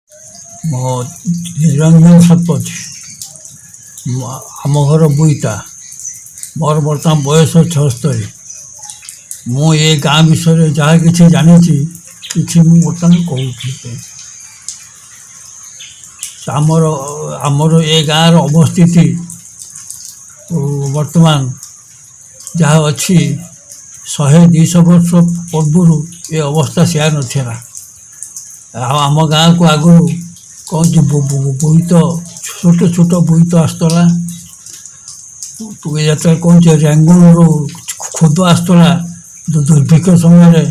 ମୋ ନିରଞ୍ଜନ ଶତପଥୀ, ଆମ ଘର ବୋଇତା। ମୋର ବର୍ତ୍ତମାନ ବୟସ 76। ମୁଁ ଏ ଗାଁ ବିଷୟରେ ଯାହା କିଛି ଜାଣିଛି, କିଛି ମୁଁ ବର୍ତ୍ତମାନ କହୁଛି। ଆମର ଏ ଗାଁର ଅବସ୍ଥିତି ବର୍ତ୍ତମାନ ଯାହା ଅଛି, 100-200 ବର୍ଷ ପୂର୍ବରୁ ଏ ଅବସ୍ଥା ସେୟା ନଥିଲା। ଆଉ ଆମ ଗାଁକୁ ଆଗରୁ କହନ୍ତି ବୋଇତ, ଛୋଟ ଛୋଟ ବୋଇତ ଆସୁଥିଲା। ଯେତେବେଳେ କହୁଛି ରେଙ୍ଗୁନରୁ ଖୁଦ ଆସୁଥିଲା, ଦୁର୍ଭିକ୍ଷ ସମୟରେ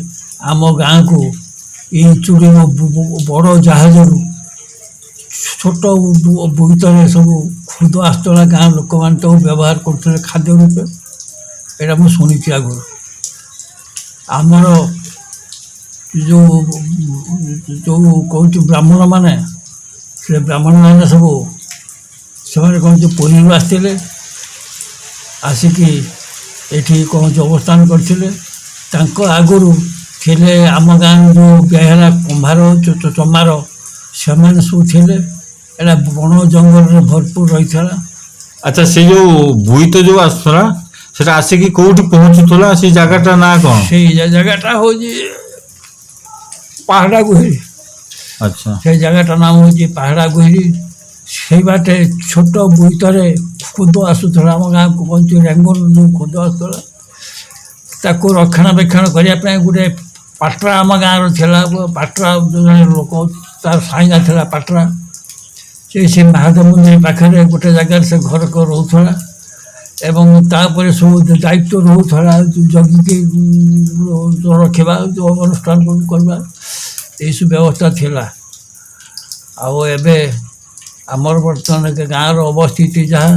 ଆମ ଗାଁକୁ ଇଞ୍ଚୁଡ଼ି ବଡ଼ ଜାହାଜରୁ ଛୋଟ ବୋଇତରେ ସବୁ ଖୁଦ ଆସୁଥିଲା। ଗାଁ ଲୋକମାନେ ତାକୁ ବ୍ୟବହାର କରୁଥିଲେ ଖାଦ୍ୟ ରୂପେ। ଏଇଟା ମୁଁ ଶୁଣିଛି ଆଗରୁ। ଆମର ଯେଉଁ ଯେଉଁ କହୁଛୁ ବ୍ରାହ୍ମଣମାନେ, ସେ ବ୍ରାହ୍ମଣମାନେ ସବୁ ସେମାନେ କହୁଛୁ ପୁରୀରୁ ଆସିଥିଲେ। ଆସିକି ଏଠି କୌଣସି ଅବସ୍ଥାନ କରିଥିଲେ। ତାଙ୍କ ଆଗରୁ ଥିଲେ ଆମ ଗାଁର ଯେଉଁ ବେହେରା, କୁମ୍ଭାର, ଚମାର, ସେମାନେ ସବୁ ଥିଲେ। ଏଇଟା ବଣ ଜଙ୍ଗଲରେ ଭରପୁର ରହିଥିଲା। ଆଚ୍ଛା, ସେ ଯୋଉ ବୋଇତ ଯୋଉ ଆସୁଥିଲା, ସେଟା ଆସିକି କୋଉଠି ପହଞ୍ଚୁଥିଲା? ସେଇ ଜାଗାଟା ନାଁ କ'ଣ? ସେଇ ଜାଗାଟା ହେଉଛି ପାହାଡ଼ା ଗୁହିରି। ସେଇ ଜାଗାଟା ନାମ ହେଉଛି ପାହାଡ଼ା ଗୁହିରି। ସେଇ ବାଟେ ଛୋଟ ବୋଇତରେ ଖୁଦ ଆସୁଥିଲା ଆମ ଗାଁକୁ। କହୁଛି ରେଙ୍ଗୁନ ଯେଉଁ ଖୁଦ ଆସୁଥିଲା, ତାକୁ ରକ୍ଷଣାବେକ୍ଷଣ କରିବା ପାଇଁ ଗୋଟେ ପାଟ୍ରା ଆମ ଗାଁର ଥିଲା। ପାଟ୍ରା ଜଣେ ଲୋକ, ତାର ସାଇଙ୍ଗା ଥିଲା ପାଟ୍ରା। ସେ ମହାଦେବ ମନ୍ଦିର ପାଖରେ ଗୋଟେ ଜାଗାରେ ସେ ଘର ରହୁଥିଲା ଏବଂ ତାପରେ ସବୁ ଦାୟିତ୍ୱ ରହୁଥିଲା, ଜଗିକି ରଖିବା, ଅନୁଷ୍ଠାନ କରିବା, ଏଇସବୁ ବ୍ୟବସ୍ଥା ଥିଲା। ଆଉ ଏବେ ଆମର ବର୍ତ୍ତମାନ ଗାଁର ଅବସ୍ଥିତି ଯାହା,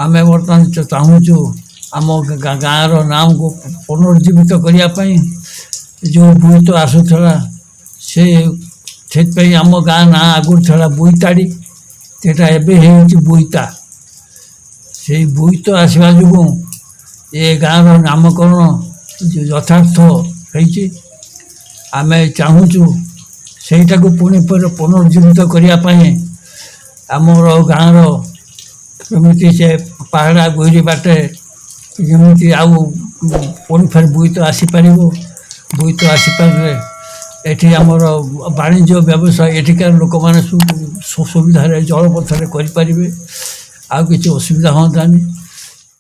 ଆମେ ବର୍ତ୍ତମାନ ଚାହୁଁଛୁ ଆମ ଗାଁର ନାମକୁ ପୁନର୍ଜୀବିତ କରିବା ପାଇଁ। ଯେଉଁ ବୋଇତ ଆସୁଥିଲା, ସେ ସେଥିପାଇଁ ଆମ ଗାଁ ନାଁ ଆଗରୁ ଥିଲା ବୋଇତାଡ଼ି, ସେଇଟା ଏବେ ହେଇଛି ବୋଇତା। ସେଇ ବୋଇତ ଆସିବା ଯୋଗୁଁ ଏ ଗାଁର ନାମକରଣ ଯଥାର୍ଥ ହେଇଛି। ଆମେ ଚାହୁଁଛୁ ସେଇଟାକୁ ପୁଣି ଫେରେ ପୁନର୍ଜୀବିତ କରିବା ପାଇଁ। ଆମର ଗାଁର କେମିତି ସେ ପାହାଡ଼ା ଗୁହିରି ବାଟେ ଯେମିତି ଆଉ ପୁଣି ଫେରେ ବୋଇତ ଆସିପାରିବ। ବୋଇତ ଆସିପାରିଲେ ଏଠି ଆମର ବାଣିଜ୍ୟ ବ୍ୟବସାୟ ଏଠିକାର ଲୋକମାନେ ସବୁ ସୁବିଧାରେ ଜଳପଥରେ କରିପାରିବେ, ଆଉ କିଛି ଅସୁବିଧା ହୁଅନ୍ତାନି।